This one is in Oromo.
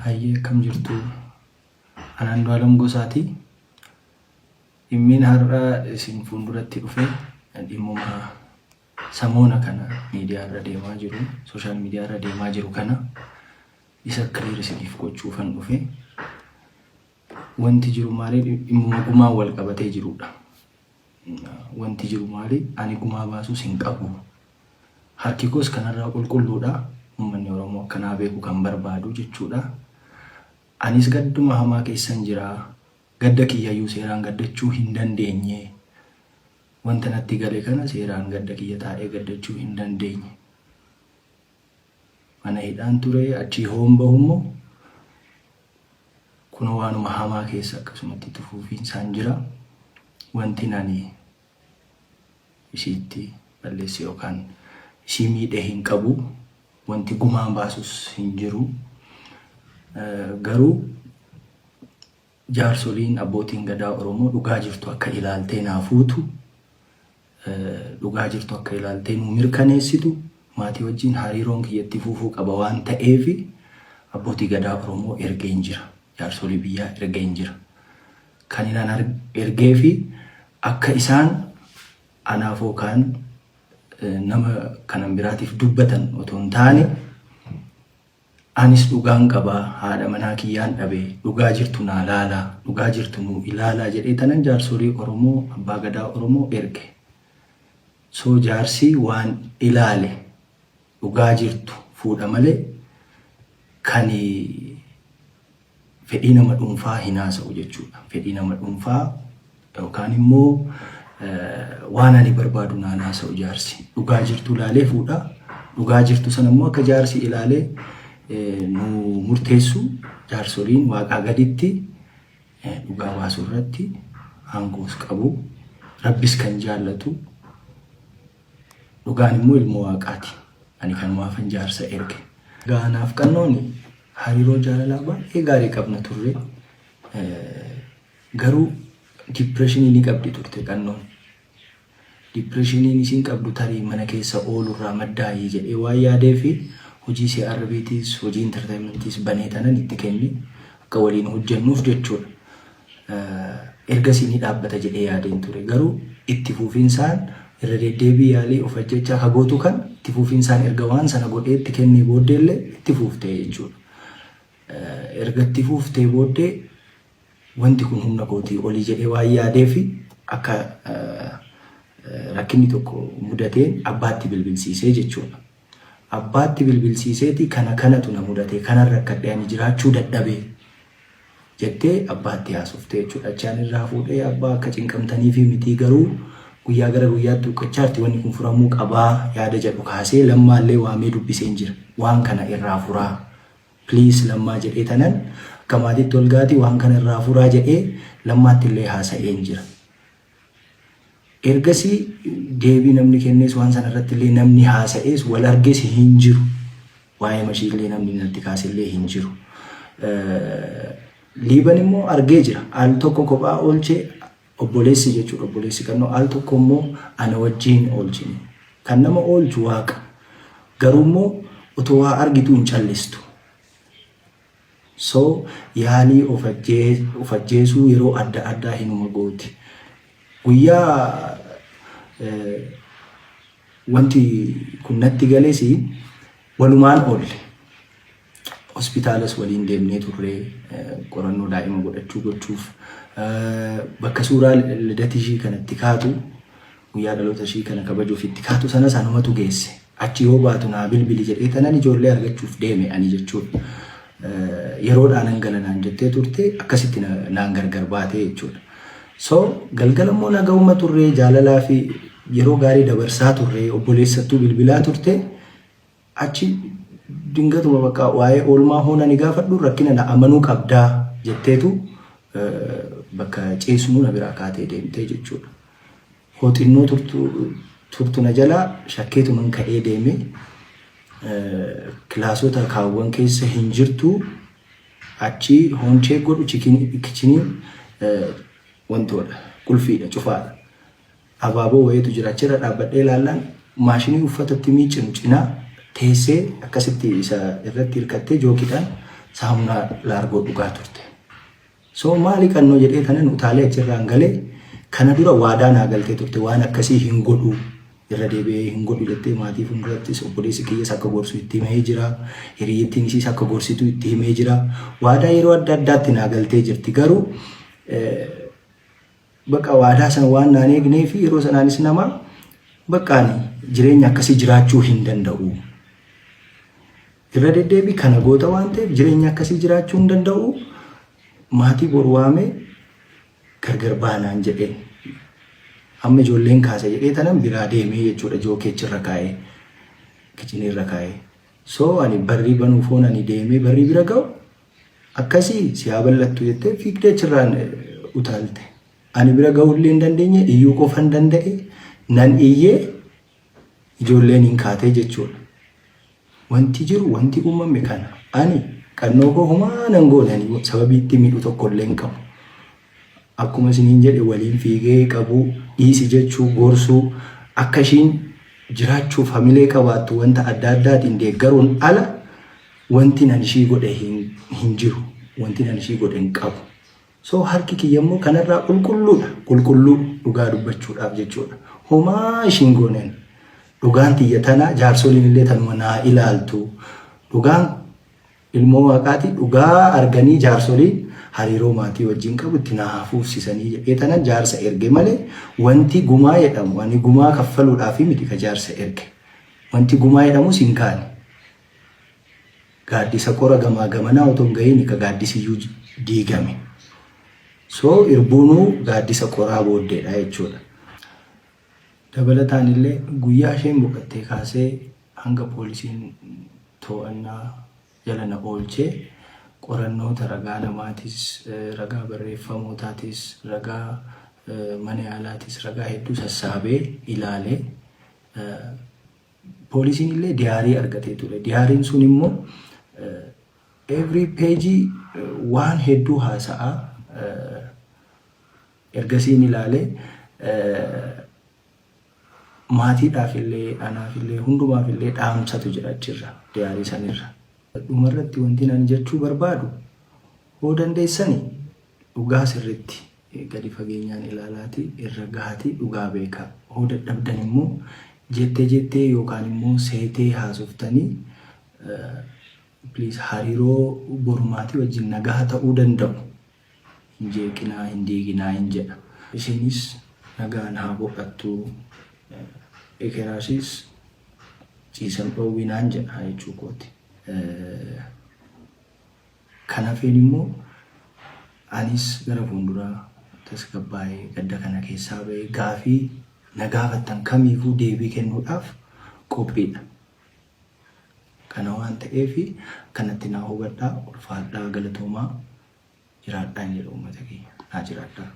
Hayyee, akkam jirtu? Ani Andu'aalam Gosaati. Dhimmiin har'a isin fuulduratti dhufe dhimmuma samoona kana miidiyaa irra deemaa jiru, social media irra deemaa jiru kana isa clear isiniif gochuufan dhufe. Wanti jiru maali? Dhimmuma gumaan wal qabatee jirudha. Wanti jiru maali? Ani gumaa baasuus hin qabu. Harki koos kanarraa qulqulluudha. Uummanni Oromoo akkanaa beeku kan barbaadu jechuudha. Anis gadduma hamaa keessan jira. Gadda kiyyayyuu seeraan gaddachuu hin dandeenye. Wanta natti gale kana seeraan gadda kiyya taa'ee gaddachuu hin dandeenye. Mana hidhaan ture, achii hoon bahu immoo kunoo waanuma hamaa keessa akkasumatti itti fufiinsaan jira. Wanti ani ishiitti balleesse yookaan ishii miidhe hin qabu. Wanti gumaan baasus hin jiru. Garuu jaarsoliin, abbootiin gadaa Oromoo dhugaa jirtu akka ilaaltee naa fuutu, dhugaa jirtu akka ilaaltee nuu mirkaneessitu, maatii wajjin hariiroon kiyya itti fufuu qaba waan ta'eef abbootii gadaa Oromoo ergeen jira. Jaarsolii biyyaa ergeen jira. Kan inaan ergee fi akka isaan anaaf yookaan nama kanan biraatiif dubbatan otoo hin taane, anis dhugaan qaba, haadha manaa kiyyaan dhabe, dhugaa jirtu naa laalaa, dhugaa jirtu nuu ilaalaa jedhee tanan jaarsolii Oromoo, abbaa gadaa Oromoo erge. So jaarsi waan ilaale dhugaa jirtu fuudha malee kan fedhii nama dhuunfaa hin haasa'u jechuudha. Fedhii nama dhuunfaa yookaan immoo waan ani barbaadu naan haasa'u jaarsi. Dhugaa jirtu ilaalee fuudha. Dhugaa jirtu sana immoo akka jaarsi ilaalee nu murteessu, jaarsoliin waaqaa gaditti dhugaa baasuu irratti aangoos qabu. Rabbis kan jaallatu, dhugaan immoo ilmoo waaqaati. Ani kanumaafan jaarsa erge. Egaa anaaf Qannoon hariiroo jaalalaa baay'ee gaarii qabna turre. Garuu depressionii ni qabdi turte Qannoon. Depressioniin isiin qabdu tarii mana keessa oolurraa maddaayii jedhee waan yaadee fi hojii CRBtis, hojii entertainmentiis banee tanan itti kenne, akka waliin hojjennuuf jechuudha. Ergasii ni dhaabbata jedhee yaadeen ture. Garuu itti fufinsaan irra deddeebii yaalii of ajjechaa ka gootu kan itti fufinsaan erga waan sana godhee itti kennee booddeellee itti fuuftee jechuudha. Erga itti fuuftee booddee wanti kun humna kootii olii jedhee waan yaadee fi akka rakkinni tokko mudateen abbaatti bilbilsiisee jechuudha. Abbaatti bilbilsiiseeti, kana kanatu na mudate, kanan rakkadhe, ani jiraachuu dadhabee jettee abbaatti haasoftee jechuudha. Achaan irraa fuudhee, abbaa akka cinqamtaniifi mitii, garuu guyyaa gara guyyaatti huqqachaarti, wanni kun furamuu qabaa yaada jedhu kaasee Lammaallee waamee dubbiseen jira. Waan kana irraa furaa. Please Lammaa jedhee tanan akka maatiitti ol gaati, waan kana irraa furaa jedhee Lammaatti illee haasa'een jira. Ergasii deebii namni kennees, waan sana irratti illee namni haasa'ees, wal arges hin jiru. Waa'ee mashii illee namni natti kaase illee hin jiru. Liiban immoo argee jira. Al tokko kophaa oolchee obboleessi jechuudha. Obboleessi Qannoo al tokko immoo ana wajjin oolchine. Kan nama oolchu Waaqa. Garuu immoo otoo waa argituu hin callistu. So yaalii of ajjeesuu yeroo adda addaa hinuma gooti. Guyyaa wanti kun natti gales walumaan oolle. Hospitaalas waliin deemnee turre, qorannoo daa'ima godhachuu gochuuf, bakka suuraa lidata ishii kanatti kaatu, guyyaa dhaloota ishii kana kabajuuf itti kaatu sanas anumatu geesse. Achi yoo baatu naa bilbili jedhee tanan ijoollee argachuuf deeme ani jechuudha. Yeroodhaan nan gala naan jettee turte, akkasitti naan gargar baatee jechuudha. So galgala immoo naga'uma turre, jaalalaa fi yeroo gaarii dabarsaa turre, obboleessattuu bilbilaa turte. Achi dingatuma bakka waa'ee oolmaa hoona ni gaafadhu, rakkina na amanuu qabdaa jetteetu bakka ciisnu na biraa kaatee deemtee jechuudha. Hoo xinnoo turtu na jalaa shakkeetuman ka'ee deeme, kilaasota kaawwan keessa hin jirtu. Achi hoonchee godhu kitcheniin wantoodha, qulfiidha, cufaadha. Abaaboo wayiitu jira, achirra dhaabbadhee ilaallaan maashinii uffata itti miiccinu cinaa teessee akkasitti isa irratti hirkattee jookiidhaan Saamunaa laargoo dhugaa turte. So maali qannoo jedhee kanan utaalee achirraan galee, kana dura waadaa naa galtee turte, waan akkasii hin godhu, irra deebi'ee hin godhu jettee. Maatii fuuldurattis obboleessi kiyyas akka gorsu itti himee jira. Hiriyyittiin isiis akka gorsitu itti himee jira. Waadaa yeroo adda addaatti naa galtee jirti. Garuu bakka waadaa sana waan naan eegnee fi yeroo sanaanis nama bakka ani jireenya akkasii jiraachuu hin danda'u. Irra deddeebii kana goota waan ta'eef jireenya akkasii jiraachuu hin danda'u. Maatii boru waamee gargar baanaan jedheen. Amma ijoolleen kaasa jedhee tanan biraa deemee jechuudha, jookeechirra kaa'ee, kitchenirra kaa'ee. So ani barrii banuufoon ani deemee barrii bira ga'u, akkasii si haa bal'attu jettee fiigdee achirraan utaalte. Ani bira ga'uu illee hin dandeenye, iyyuu qofa hin danda'e, nan iyyee ijoolleen hin kaatee jechuudha. Wanti jiru, wanti uumame kana. Ani qannoo koo homaa nan goone, ani sababii itti miidhu tokko illee hin qabu. Akkuma isiniin jedhe, waliin fiigee qabuu, dhiisi jechuu, gorsuu, akka ishiin jiraachuuf hamilee qabaattu wanta adda addaatiin deeggaruun ala wanti nan ishii godhe hin jiru. Wanti nan ishii godhe hin qabu. So harki kiyya immoo kanarraa qulqulluudha. Qulqulluu dhugaa dubbachuudhaaf jechuudha. Homaa ishiin gooneen. Dhugaan tiyya tana, jaarsoliin illee tanuma naa ilaaltu. Dhugaan ilmoo waaqaati, dhugaa arganii jaarsoliin hariiroo maatii wajjin qabu itti naa hafuufsisanii jedhee tanan jaarsa erge malee, wanti gumaa jedhamu, ani gumaa kaffaluudhaaf miti ka jaarsa erge. Wanti gumaa jedhamus hin kaane. Gaaddisa qora gamaa gamanaa otoo hin gahiin ka gaaddisiyyuu diigame. So irbuunuu gaaddisa qoraa booddeedha jechuudha. Dabalataan illee guyyaa isheen boqottee kaasee hanga poolisiin to'annaa jala na oolchee qorannoota ragaa namaatis, ragaa barreeffamootaatis, ragaa mana yaalaatis, ragaa hedduu sassaabee ilaalee, poolisiin illee diary argatee ture. Diaryn sun immoo every page waan hedduu haasa'aa. Ergasiin ilaalee maatiidhaaf illee, anaaf illee, hundumaaf illee dhaamsatu jira achirra, diary sanirra. Dhumarratti wanti ani jechuu barbaadu, hoo dandeessani dhugaa sirritti gadi fageenyaan ilaalaati irra gahatii dhugaa beekaa. Hoo dadhabdan immoo jettee jettee yookaan immoo seetee haasoftanii, please, hariiroo borumaatii wajjin nagaa ta'uu danda'u hin jeeqinaa, hin diiginaa hin jedha. Isinis nagaan haa boqattu, ekeraasis ciisan dhoowwinaan jedha jechuu kooti. Kan hafeen immoo anis gara fuulduraa tasgabbaa'ee gadda kana keessaa ba'ee gaafii na gaafattan kamiifuu deebii kennuudhaaf qophiidha. Kana waan ta'eef kanatti naa hubadhaa, ulfaadhaa, galatoomaa, jiraadhaan jedha uummata keenya. Naa jiraadhaa.